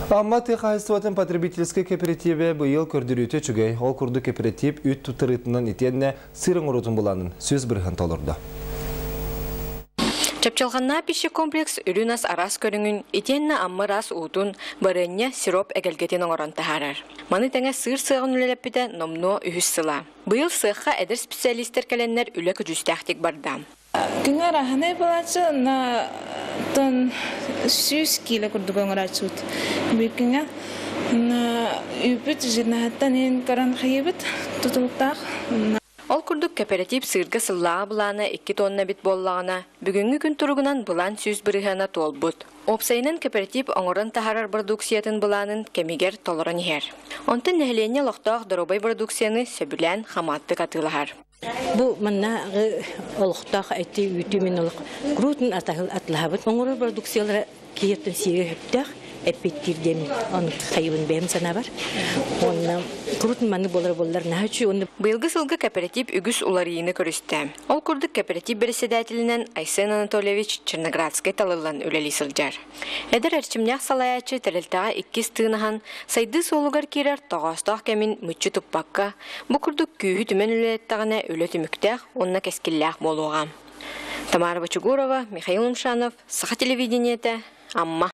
Амма тыа хаһайыстыбатын потребительскай кэпэрэтиибэ быйыл көрдөрүүтэ үчүгэй. Ол курдук кэпэрэтиип үүт туттарыытынан итиэннэ сыр оҥоруутун былаанын 100% толордо. Чапчылҕаннаах пищекомплекс үрүн ас араас көрүҥүн итиэннэ Амма ыраас уутун, барыанньа, сироп эгэлгэтин оҥорон таһаарар. Маны тэҥэ сыыр сыаҕын үлэлэппитэ номнуо үһүс сыла. Быйыл сыахха эдэр специалистар кэлэннэр үлэ көдьүүстээхтик барда. Күҥҥэ арааһынай буолааччы, онно 100 киилэ курдук оҥорооччубут биир күҥҥэ. Үүппүт жирнаһыттан иһин көрөн хайыыбыт тутулуктаах. Ол курдук кэпэрэтиип сыырга сыллааҕы былаана 2 тонна эбит буоллаҕына, бүгүҥҥү күн туругунан былаан 100% туолбут. Уопсайынан кэпэрэтиип оҥорон таһаарар продукциятын былаанын кэмигэр толорон иһэр. Онтон нэһилиэнньэ олохтоох доруобай продукцияны сөбүлээн хамааттык атыылаһар. Бу маннааҕы олохтоох эти үүтү мин олох куруутун атылаһабыт. Оҥорор продукциялара киһиэттэн сиэгэ сөптөөх эппиэттиир диэн ону хайыбын бэйэм санаабар. Уонна куруутун маннык буолар буоллар наһаа үчүгэй. Уонна Быйылгы сылга кэпэрэтиип үгүс уларыйыыны көрүстэ. Ол курдук кэпэрэтиип бэрэссэдээтэлинэн Айсен Анатольевич Черноградскай талыллан үлэлии сылдьар. Эдэр эрчимнээх салайааччы тэрилтэҕэ иккис тыын аһан, сайдыы суолугар киирэр тоҕоостоох кэмин мүччү туппакка, бу курдук күүһү түмэн үлэлэттэҕинэ үлэ түмүктээх уонна кэскиллээх буолуоҕа. Тамара Бочугурова, Михаил Умшанов, Саха телевидениетэ, Амма.